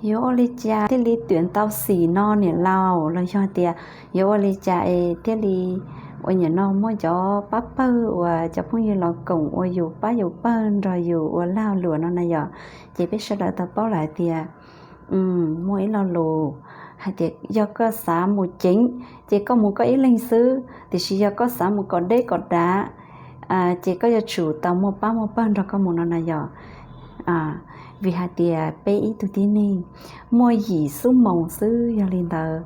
Yuav ua li cas thiaj li twb tau xim no niam laus? Los yog tias yuav ua li cas es thiaj li ua niam no muaj cov pab pawg uas cov phooj ywg los koom ua yus pab yus pawg nrog yus ua lag luam no na yom? Ces peb sawv daws tau paub lawm hais tias muaj ib lo lus hais tias yog koj xav mus ceev ces koj mus koj ib leeg xwb, tiam sis yog koj xav mus kom deb kom dav ces koj yuav tsum tau muaj pab muaj pawg nrog koj mus no na yom? Vim hais tias peb ib tug tib neeg muaj yim xub moos xwb, yog li ntawd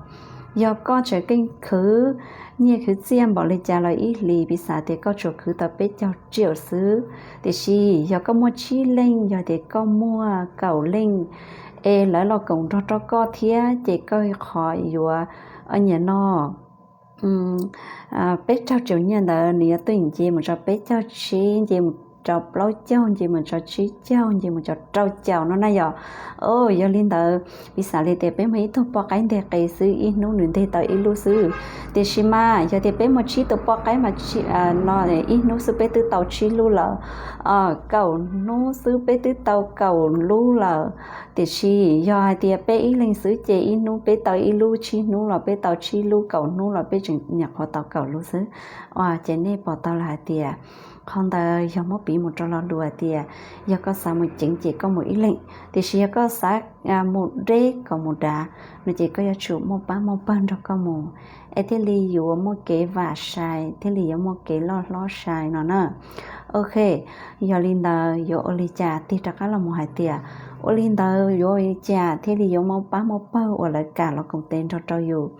yog koj tseem keej khwv nyiaj khwv txiaj npaum li cas los ib hlis piv xam tias koj tsuas khwv tau peb caug tsiaum xwb. Tiam sis yog koj muaj tsib leej, yog tias koj muaj kaum leej es lawv los koom nrog rau koj thiab ces koj qhov yuav niam no peb caug tsiaum nyiaj ntawd nws yuav tuaj nce mus tso peb caug tsib, nce mus tso plaub caug, nce mus tso tsib caug, nce mus tso rau caum no na yom? Yog li ntawd piv xam li tias peb muaj ib tug poj qaib nteg qe xwb, ib hnub nws nteg tau ib lub xwb. Tiam sis mas yog tias peb muaj tsib tus poj qaib mas no ib hnub xwb peb twb tau tsib lub lawm, kaum hnub xwb peb twb tau kaum lub lawm. Tiam sis yog hais tias peb ib leeg xwb ces ib hnub peb tau ib lub, tsib hnub los peb tau tsib lub, kaum hnub los peb tseem nyuam qhuav tau kaum lub xwb. Ces nej pom tau lawm hais tias qhov ntawd yog muab piv mus rau lo lus hais tias yog koj xav mus ceev ces koj mus ib leeg, tiam sis yog koj xav mus deb kom mus dav no ces koj yuav tsum muaj pab muaj pawg nrog koj mus es thiaj li yuav muaj kev vam sai, thiaj li yuav muaj kev loj hlob sai no na. Ok, yog li ntawd yuav ua li cas? Tig rov qab los mus hais tias ua li ntawd yuav ua li cas thiaj li yuav muaj pab muaj pawg uas lawv kam los koom tes nrog rau yus?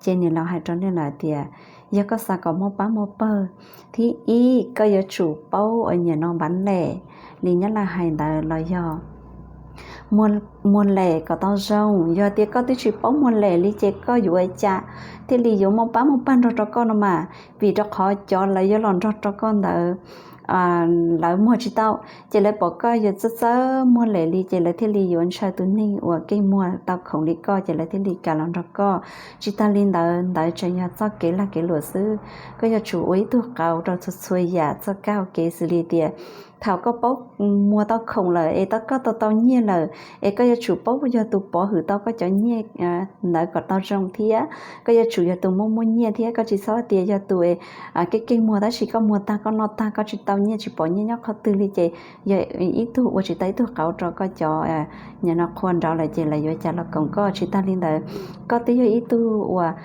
Ces niam laus hais rau nej lawm tias yog koj xav kom muaj pab muaj pawg, thib ib koj yuav tsum paub uas niam no npav lem li nyab laj hais ntawd los yog muag lem kom tau zoo. Yog tias koj twb tsis paub muag lem li ces koj yuav ua cas thiaj li yuav muaj pab muaj pawg nrog rau koj no mas? Vim rau qhov cov lawv yuav los nrog rau koj ntawd lawv muag tsis tau, ces lawv pom koj yuav txawj txawj muag lem li ces lawv thiaj li yuav ntshaw tus neeg uas keej muag tau khoom li koj ces lawv thiaj li kam los nrog koj. Tsis tag li ntawd, ntawd tseem yog txoj kev lag kev luam xwb. Koj yuav tsum ua ib tug qauv rau txhua txhua yam txoj kab hauv kev xws li tias thaum koj paub muag tau khoom lawm es tau koj tau tau nyiaj lawm es koj yuav tsum paub yog tus pov hwm tau koj cov nyiaj ntawd kom tau zoo thiab koj yuav tsum yog tus muaj muaj nyiaj thiab. Koj tsis txhob tias yog tus keej keej muag tab sis koj muag tag koj noj tag koj tsis tau nyiaj tsis pom nyiaj nyob qhov twg li ces yog ib tug ua tsis tau ib tug qauv rau koj cov nyam no qhua nraud lawm ces lawv yuav cas los koom koj. Tsis tag li ntawd, koj twb yog ib tug uas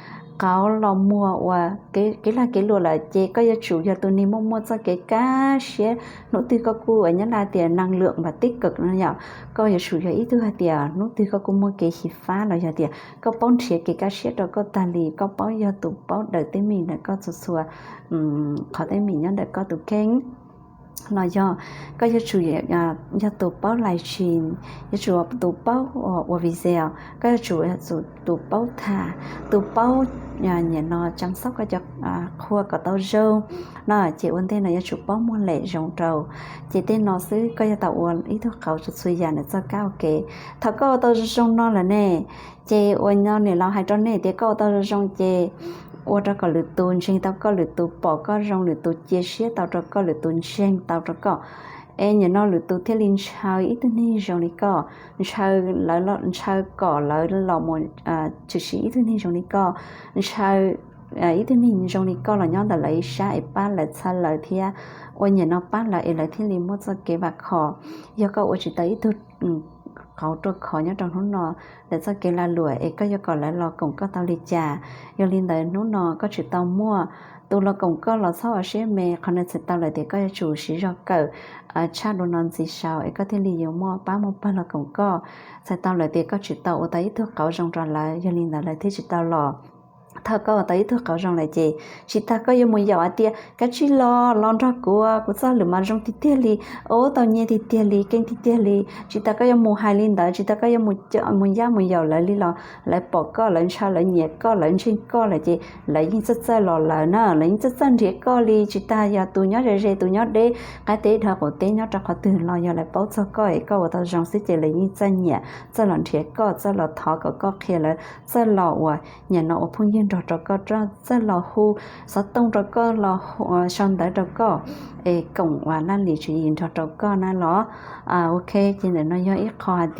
qauv los muag uas kev lag kev luam lawm ces koj yuav tsum yog tus neeg muaj muaj txoj kev kaj siab. Hnub twg koj kuj uas nyab laj tias năng lượng và tích cực no yom, koj yuav tsum yog ib tug hais tias hnub twg koj kuj muaj kev xyiv fab los yog tias koj paub nrhiav kev kaj siab rau koj tag li, koj paub yog tus paub daws teeb meem ntawm koj txhua txhua qhov teeb meem nyob ntawm koj tus kheej los yog koj yuav tsum yog tus paub live stream, yuav tsum tus paub ua video, koj yuav tsum tus paub tham, tus paub nyam no chăm sóc koj cov qhua kom tau zoo no ces ua ntej no yuav tsum paub muag lem zoo rau. Ces tej no xwb koj yuav tau ua ib tug qauv txhua txhua yam ntawm txoj kab ua ke. Thaum koj ua tau zoo zoo no lawm ne, ces ua no niam laus hais rau nej tias koj ua tau zoo zoo ces ua rau kom lwm tus ntseeg tau koj, lwm tus pom koj zoo, lwm tus cia siab tau rau koj, lwm tus ntseeg tau rau koj. Es nyam no lwm tus thiaj li ntshaw ib tug neeg zoo li koj, ntshaw lawv, ntshaw kom lawv los mus tshwm sim ib tug neeg zoo li koj, ntshaw ib tug neeg zoo li koj los nyob ntawm lawv ib sab es pab lawv txhawb lawv thiab ua nyam no pab lawv es lawv thiaj li muaj txoj kev vam khom. Yog koj ua tsis tau ib tug qauv ruaj khov nyob rau hnub no ntawm txoj kev lag luam es koj yuav kom lawv los koom koj tau li cas? Yog li ntawd hnub no koj tsis tau muaj tus los koom koj los txhob ua siab me, qhov no txhais tau lawm tias koj yuav tsum siv zog kawm tshaj dua no ntxiv saud es koj thiaj li yuav muaj pab muaj pawg los koom koj. Txhais tau lawm tias koj tsis tau ua tau ib tug qauv zoo rau lawv, yog li ntawd lawv thiaj tsis tau los. Thaum koj ua tau ib tug qauv zoo lawm ces tsis tas koj yuav mus yaum hais tias kav tsij los, los nrog kuv, kuv txoj lwm mas zoo tiag tiag li, ua tau nyiaj tiag tiag li, keej tiag tiag li. Tsis tas koj yuav mus hais li ntawd, tsis tas koj yuav mus yaj mus yaum lawv li los lawv pom koj, lawv ntshaw, lawv nyiam koj, lawv ntseeg koj lawm ces lawv yeej txawj txawj los lawm na, lawv yeej txawj txawj nrhiav koj li. Tsis tas yog tus nyob ze ze, tus nyob deb qab teb dhawv qaum teb nyob rau qhov twg los yog lawv paub txog koj es koj ua tau zoo xwb ces lawv yeej txawj nyiam, txawj los nrhiav koj, txawj los thov kom koj qhia lawv, txawj los uas nyam no ua phooj ywg nrog rau koj, txawj los hu xov tooj rau koj, los sau ntawv rau koj es koom ua laj lim tswv yim nrog rau koj na los. Ok, ces ntawm no yog ib qho hais